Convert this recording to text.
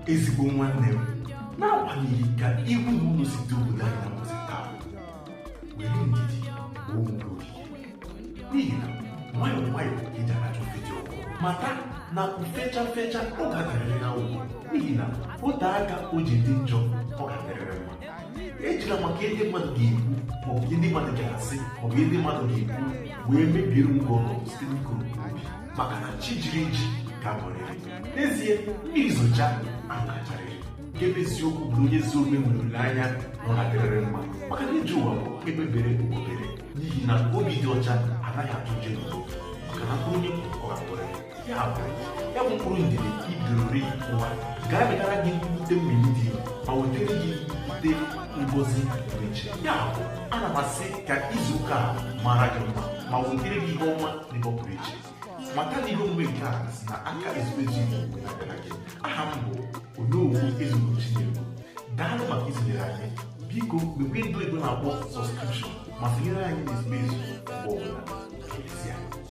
Ezigbo nwanne m, n'agbanyeghị ka ihu na ụlọ si dị obodo anyị na mbọsị taa, were ndidi gboo onwe gị ogige, n'ihi na nwayọọ nwayọọ ka eji aracha ofe dị ọkụ. Mata na fecha fecha, ọ ga-adarịrị na ụgwọ, n'ihi na ote aka o ji dị njọ, ọ ga-adịrịrị mma. Ejila maka ihe ndị mmadụ ga-ekwu, maọbụ ihe ndị mmadụ ga-asị, maọbụ ihe ndị mmadụ ga-ekwu wee mebiere onwe gị ọnọdụ site n'ikoro obi, maka na chi jiri ji ga-abọrịrị. N'ezie, mmiri zocha, anwụ ga-acharịrị. Nke bụ eziokwu bụ na onye ezi omume nwere olileanya na ọ ga-adịrịrị mma, maka na ije ụwa bụ egbe bere, ugo bere, n'ihi na obi dị ọcha anaghị atụ ụjọ elubo, maka na mkpụrụ onye kụrụ, ọ ga-abụrịrị. Ya bụ mkpụrụ ndidi ibidoro ụwa ga-abịara gị nkwute mmiri dị ma wetara gị nkwute ngozi pụrụ iche. Ya bụ, ana m asị ka izu ụka a mara gị mma ma wetara gị ihe ọma n'ebe ọ pụrụ iche. Mata na ihe omume nke a si na aka Ezumezu Igbo wee na-abịara gị. Aha m bụ Onowu Ezugo Chinyere. Daalụ maka isonyere anyị. Biko mekwe ndị oyibo na-akpọ subscription ma sonyere anyị n'Ezumezu mgbe ọbụla. Ka emesịa.